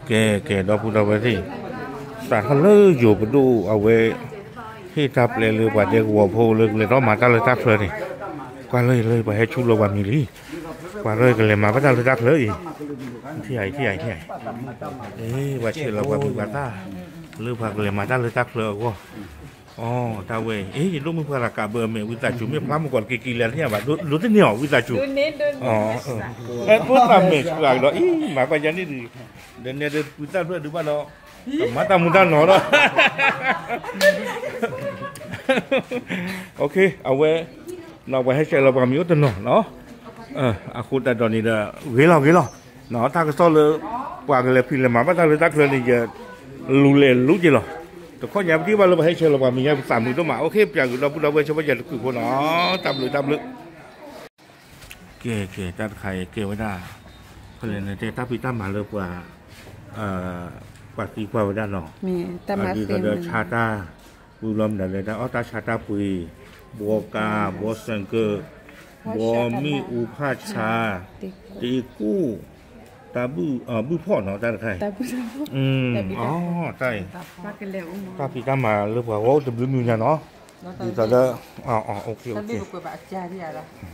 ကဲ ကဲ ဒီပုၢ်ဒီဝဲၢ်သ့ၣ်, စးထီၣ်လၢယိၤပဒိၣ်အဝဲ ဟ့ၣ်တၢ်ပျဲလၢပှၤဒဲကဝီၤဖိလၢကလဲၤထီၣ်မၤတၢ်လၢတၢ်ချၢန့ၣ်, ကွၢ်လၢယလၢပှၤဟဲဆူလီၤပှၤမံၤလံ, ပှၤလၢကလဲၤမၤဘၣ်တၢ်လၢတၢ်ချၢအံၤ, ထံၣ်ယၤအံၤ ထံၣ်ယၤအံၤ ထံၣ်ယၤအံၤ, ပှၤဆဲးလီၤပှၤမံၤပှၤသၣ် လၢပှၤကလဲၤမၤတၢ်လၢတၢ်ချၢအဂီၢ်, အိ တၢ်ဝဲအံၤ ယဒိၣ်မုၢ်ပှၢ်သးကးဘၢအမဲာ် ဝံသးစူၤ မ့ၢ်ဖျါမုၢ်ကီးတက့ၤက့ၤလၢ်န့ၣ်ဘၣ် ဒိးသန့ၤအီၤ ဝံသးစူၤ, ဒိးသန့ၤ ဒိးသန့ၤ, ဖိသၣ်မဲာ်ဆှးကဒီးအံၤ မၤကွၢ်ယါန့ၣ်ဒုး, ဒီးနဲဒုး ဝံသးဖျၢၣ်ဒုးဘၣ်ဒီး, မၤတၢ်မူတၢ်နီၤဒီး, အဝဲ ပှၤဟဲဆဲးလီၤပှၤမံၤအိၣ်တနီၤ, အဃိသတးဒီးန့ၣ်ဒီး ဂ့ၤလီၤ ဂ့ၤလီၤ, တၢ်ကစီၣ်လၢ ပှၤကလဲၤဖံးလဲၤမၤဘၣ်တၢ်လၢတၢ်ချၢန့ၣ် ယလူၤလဲၤလူၤက့ၤလီၤ, တခီညါပထံၣ်ဘၣ်လၢပှၤဟဲဆဲးလီၤပှၤ မံၤညါပသးမုာ်ဒိၣ်မး, အိၣ်ခ့ ပၠးကဒီပုၢ်ဒီဝဲၢ်ဆၢဖိယၤတကုာ်ဖိနီၤ, တၢ်ဘျုးတၢ်ဘျုး, ကဲ ကဲ တၢ်တခါအံၤကဲဝဲဒၣ်, ဖဲလဲၣ်န့ၣ်တဲတၢ်ဖံးတၢ်မၤလၢပှၤ, ပှၤသံကွၢ်ဝဲဒၣ်နီၤ, ဒ်သိးဒီးဆါတၢ်, ပူၤလီၤမနုၤလဲၣ် တၢ်အီၣ်တၢ်ဆါတၢ်ပှ့ၤ, ဘှီကါ, ဘှီစၢၤကၢ, ဘှီမ့ၣ်အူဖးဆါ, တ့ကူၣ်, တၢ်ဘုၣ်ဖီၣ်နီၤ တၢ်တခါအံၤ, တၢ်အံၤ, တၢ်ဖံးတၢ်မၤလၢပှၤဂီၢ်အိၣ်တဘျုးမံၤညါနီၤ, ဒ်သိးဒီး, အိၣ်ခ့ အိၣ်ခ့